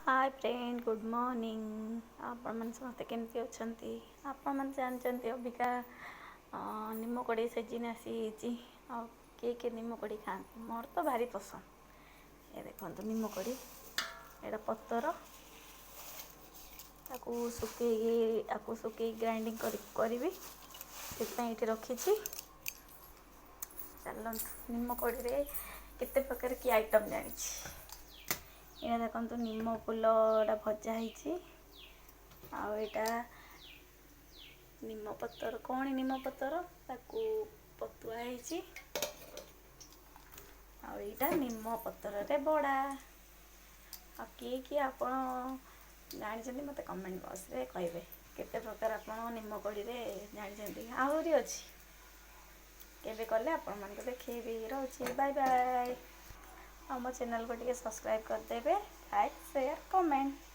ହାଏ friend, good morning. ଆପଣମାନେ ସମସ୍ତେ କେମିତି ଅଛନ୍ତି? ଆପଣମାନେ ଜାଣିଛନ୍ତି, ଅବିକା ନିମକଢ଼ି ସିଜିନ୍ ଆସିଯାଇଛି। ଆଉ କିଏ କିଏ ନିମକଢ଼ି ଖାଆନ୍ତି? ମୋର ତ ଭାରି ପସନ୍ଦ। ଏ ଦେଖନ୍ତୁ ନିମକଢ଼ି, ଏଇଟା ପତର। ତାକୁ ଶୁଖେଇକି, ଆକୁ ଶୁଖେଇକି ଗ୍ରାଇଣ୍ଡିଙ୍ଗ କରି କରିବି, ସେଥିପାଇଁ ଏଇଠି ରଖିଛି। ଚାଲନ୍ତୁ, ନିମକଢ଼ିରେ କେତେ ପ୍ରକାର କି ଆଇଟମ୍ ଜାଣିଛି। ଏଇଟା ଦେଖନ୍ତୁ, ନିମ ଫୁଲଟା ଭଜା ହେଇଛି। ଆଉ ଏଇଟା ନିମ ପତର, କଣ ନିମ ପତର, ତାକୁ ପତୁଆ ହେଇଛି। ଆଉ ଏଇଟା ନିମ ପତ୍ରରେ ବଡ଼ା। ଆଉ କିଏ କିଏ ଆପଣ ଜାଣିଛନ୍ତି, ମୋତେ କମେଣ୍ଟ ବକ୍ସରେ କହିବେ, କେତେ ପ୍ରକାର ଆପଣ ନିମ କଢ଼ିରେ ଜାଣିଛନ୍ତି। ଆହୁରି ଅଛି, କେବେ କଲେ ଆପଣମାନଙ୍କୁ ଦେଖେଇବି। ରହୁଛି, ବାଏ ବାଏ। ଆଉ ମୋ ଚ୍ୟାନେଲକୁ ଟିକେ ସବସ୍କ୍ରାଇବ୍ କରିଦେବେ, ଲାଇକ୍, ସେୟାର, କମେଣ୍ଟ।